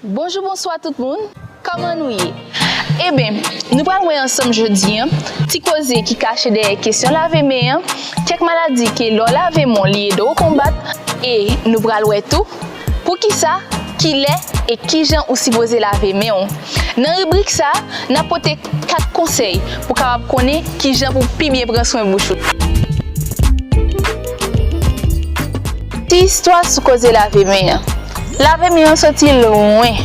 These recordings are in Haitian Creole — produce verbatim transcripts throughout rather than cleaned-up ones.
Bonjou, bonswa tout moun. Kòman nou ye? Eben, nou pral wè ansanm jodi a ti koze ki kache dèyè kesyon lave men an, kèk maladi ke lè w lave men w li ede w konbat, e nou pral wè tou poukisa, kilè e kijan ou sipoze lave men w. Nan ribrik sa, n ap pote kat konsèy pou w kapab konnen kijan pou w pi byen pran swen bouch ou. Ti istwa sou koze lave men an. Lave men an soti lwen.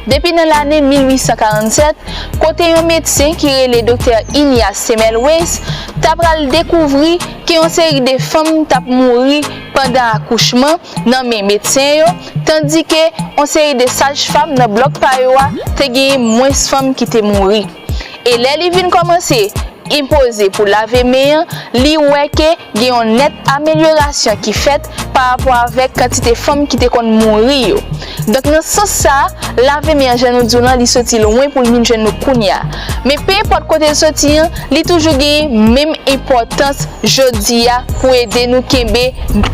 Depi nan lane mil uit san karannsèt, kote yon medsen ki rele Doktè Inyas Semmelweis ta pral dekouvri ke yon seri de fanm t ap mouri pandan akouchman nan men medsen yo, tandike yon seri de sajfanm nan blòk pa yo a te genyen mwens fanm ki te mouri. E lè li vin kòmanse enpoze pou lave men an, li wè ke gen yon nèt amelyorasyon ki fèt pa rapò avèk kantite fanm ki te konn mouri yo. Donk, nan sans sa a, lave men an, jan nou di w lan, li soti lwen pou l vin jwenn nou kounye a. Men, pe enpòt kote l soti an, li toujou gen menm enpòtans jodi a pou ede nou kenbe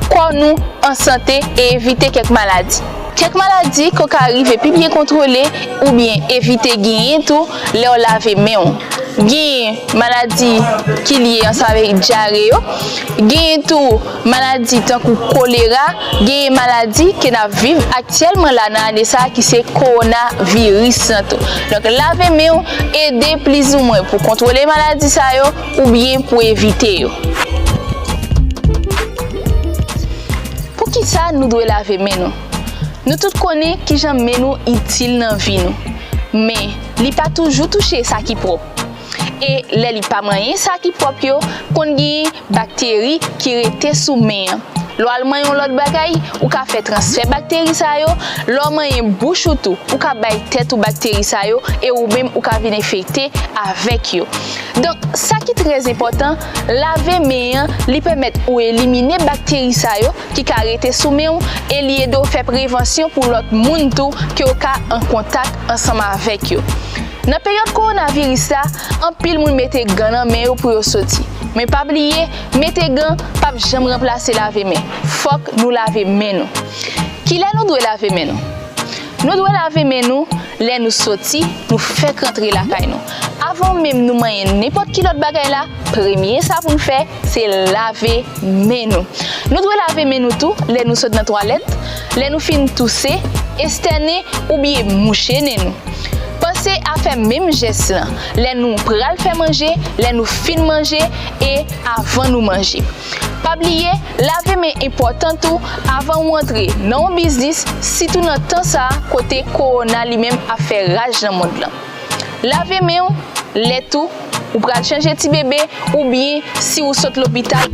kò nou an sante e evite kèk maladi. Kèk maladi ke w ka rive pi byen kontwole oubyen evite genyen tou lè w lave men w. Genyen maladi ki lye ansanm avèk dyare yo. Genyen tou maladi tankou kolera. Genyen maladi ke n ap viv aktyèlman la nan ane sa a ki se kowonaviris lan tou. Donk, lave men w ede plizoumwen pou kontwole maladi sa yo oubyen pou evite yo. Poukisa nou dwe lave men nou? Nou tout konnen kijan men nou itil nan vi nou. Men, li pa toujou touche sa ki pwòp. E lè li pa manyen sa ki pwòp yo, konn genyen bakteri ki rete sou men an. Lè w al manyen yon lòt bagay, ou ka fè transfè bakteri sa yo. Lè w manyen bouch ou tou, ou ka bay tèt ou bakteri sa yo, e ou menm ou ka vin enfekte avèk yo. Donk, sa ki trè enpòtan, lave men an, li pèmèt ou elimine bakteri sa yo ki ka rete sou men w, e li ede w fè prevansyon pou lòt moun tou ke w ka an kontak ansanm avèk yo. Nan peryòd kowonaviris la, anpil moun mete gan nan men yo pou yo soti. Men pa bliye, mete gan p ap janm ranplase lave men. Fòk nou lave men nou. Kilè nou dwe lave men nou? Nou dwe lave men nou lè nou soti, nou fèk rantre lakay nou. Avan menm nou manyen nenpòt ki lòt bagay la, premye sa pou n fè, se lave men nou. Nou dwe lave men nou tou lè nou sot nan twalèt, lè nou fin touse, estène oubyen mouche nen nou. Panse a fè menm jès lan lè nou pral fè manje, lè nou fin manje e avan nou manje. Pa bliye, lave men enpòtan tou avan ou antre nan yon biznis, sitou nan tan sa a kote kowona li menm ap fè raj nan mond lan. Lave men w lè tou ou pral chanje ti bebe oubyen si ou sot lopital.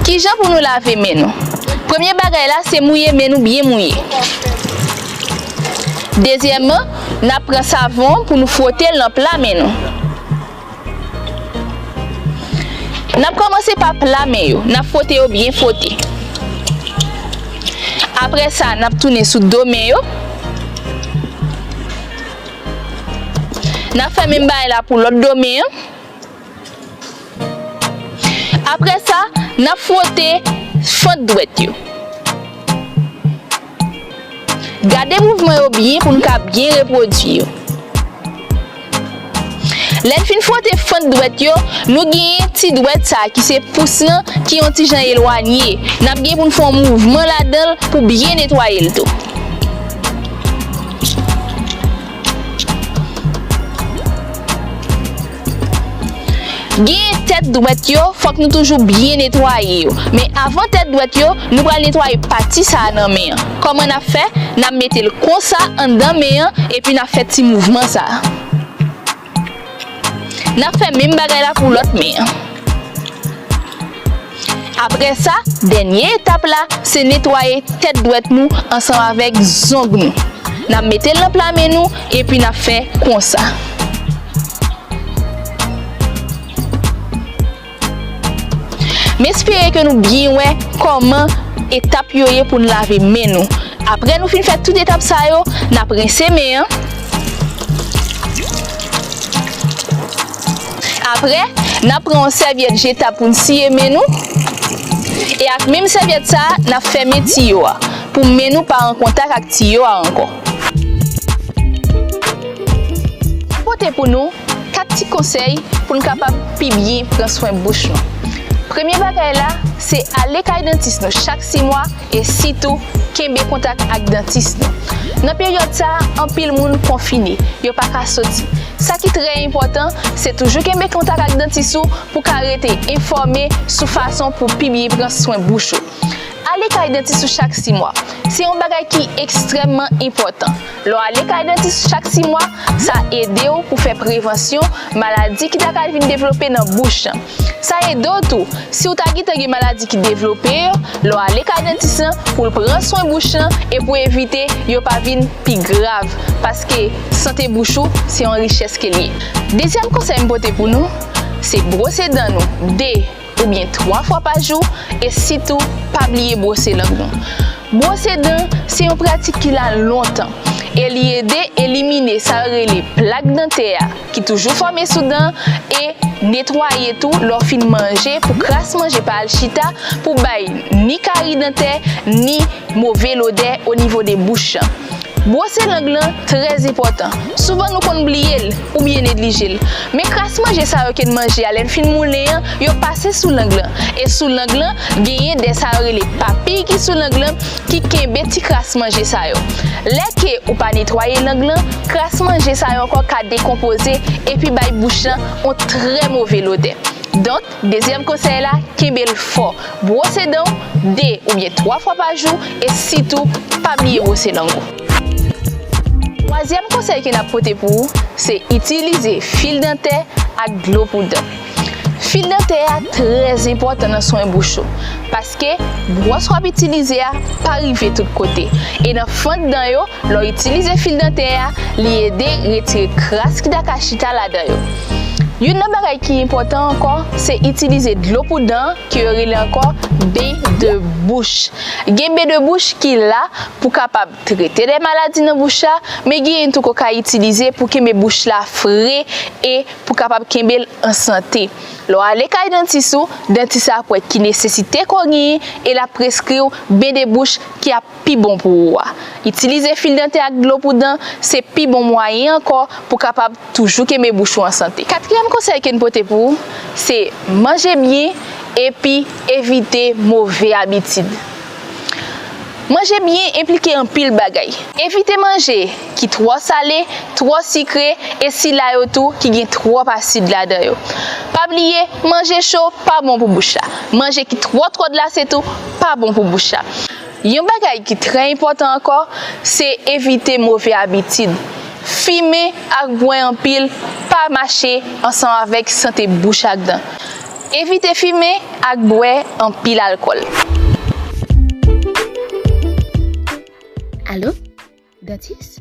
Kijan pou nou lave men nou? Premye bagay la, se mouye men nou byen mouye. Dezyèmman, n ap pran savon pou nou fwote l nan pla men nou. N ap kòmanse pa pla men yo, n ap fwote yo byen fwote. Apre sa, n ap tounen sou do men yo. N ap fè menm bagay la pou lòt do men an. Apre sa, n ap fwote fant dwèt yo. Gade mouvman yo byen pou n ka byen repwodui yo. Lè n fin fwote fant dwèt yo, nou genyen ti dwèt sa a ki se pous lan ki yon ti jan elwanye. N ap gen pou n fè yon mouvman ladan l pou byen netwaye l tou. Gen tèt dwèt yo, fòk nou toujou byen netwaye yo. Men avan tèt dwèt yo, nou pral netwaye pati sa a nan men an. Kòman n ap fè? N ap mete l konsa anndan men an, epi n ap fè ti mouvman sa a. N ap fè menm bagay la pou lòt men an. Apre sa, dènye etap la, se netwaye tèt dwèt nou ansanm avèk zong nou. N ap mete l nan pla men nou, epi n ap fè konsa. M espere ke nou byen wè kòman etap yo ye pou n lave men nou. Apre nou fin fè tout etap sa yo, n ap rense men an. Apre, n ap pran yon sèvyèt jetab pou n siye men nou. E ak menm sèvyèt sa a, n ap fèmen tiyo a. pou men nou pa an kontak ak tiyo a ankò. Mwen pote pou nou kat ti konsèy pou n kapab pi byen pran swen bouch nou. Premye bagay la, se ale kay dantis nou chak sis mwa e sitou kenbe kontak ak dantis nou. Nan peryòd sa a, anpil moun konfine, yo pa ka soti. Sa ki trè enpòtan, se toujou kenbe kontak ak dantis ou pou w ka rete enfòme sou fason pou pi byen pran swen bouch ou. Ale kay dantis ou chak sis mwa. Se yon bagay ki ekstrèmman enpòtan. Lè w ale kay dantis chak sis mwa, sa ede w pou fè prevansyon maladi ki ta ka vin devlope nan bouch lan. Sa ede w tou, si w ta gentan gen maladi ki devlope yo, lè w ale kay dantis lan pou l pran swen bouch lan e pou evite yo pa vin pi grav, paske sante bouch ou se yon richès ke l ye. Dezyèm konsèy m pote pou nou, se bwose dan nou de oubyen twa fwa pa jou, e sitou pa bliye bwose lang nou. Bwose dan se yon pratik ki la lontan e li ede elimine sa yo rele plak dantè a ki toujou fòme sou dan e netwaye tou lè w fin manje pou kras manje pa al chita pou bay ni kari dantè ni move lodè o nivo de bouch lan. Bwose lang lan trè enpòtan. Souvan nou konn bliye l oubyen neglije l. Men kras manje sa yo ke n manje a lè n fin moulen an, yo pase sou lang lan. E sou lang lan, genyen de sa yo rele papiy ki sou lang lan ki kenbe ti kras manje sa yo. Lè ke ou pa netwaye lang lan, kras manje sa yo ankò ka dekonpoze epi bay bouch lan yon trè move lodè. Donk, dezyèm konsèy la, kenbe l fò. Bwose dan w de oubyen twa fwa pa jou e sitou pa bliye bwose lang ou. Twazyèm konsèy ke n ap pote pou ou, se itilize fil dantè ak dlo pou dan. Fil dantè a trè enpòtan nan swen bouch ou, paske bwòs w ap itilize a pa rive tout kote. E nan fant dan yo, lè w itilize fil dantè a, li ede retire kras ki ta ka chita ladan yo. Youn nan bagay ki enpòtan ankò, se itilize dlo pou dan, ke yo rele ankò bain de bouche. Gen bain de bouche ki la pou kapab trete de maladi nan bouch la, men genyen tou ke w ka itilize pou kenbe bouch la fre e pou kapab kenbe l an sante. Lè w ale kay dantis ou, dantis la ap wè ki nesesite ke w genyen e l ap preskri w bain de bouche ki ap pi bon pou ou a. Itilize fil dantè ak dlo pou dan, se pi bon mwayen ankò pou kapab toujou kenbe bouch ou an sante. Katriyèm konsèy ke n pote pou ou, se manje byen epi evite move abitid. Manje byen enplike anpil bagay. Evite manje ki twò sale, twò sikre, e sila yo tou ki gen twòp asid ladan yo. Pa bliye, manje cho pa bon pou bouch la. Manje ki twò twò glase tou pa bon pou bouch la. Yon bagay ki trè enpòtan ankò, se evite move abitid. Fimen ak bwè anpil pa mache ansanm avèk sante bouch ak dan. Evite fimen ak bwè anpil alkòl. Alo? Dantis?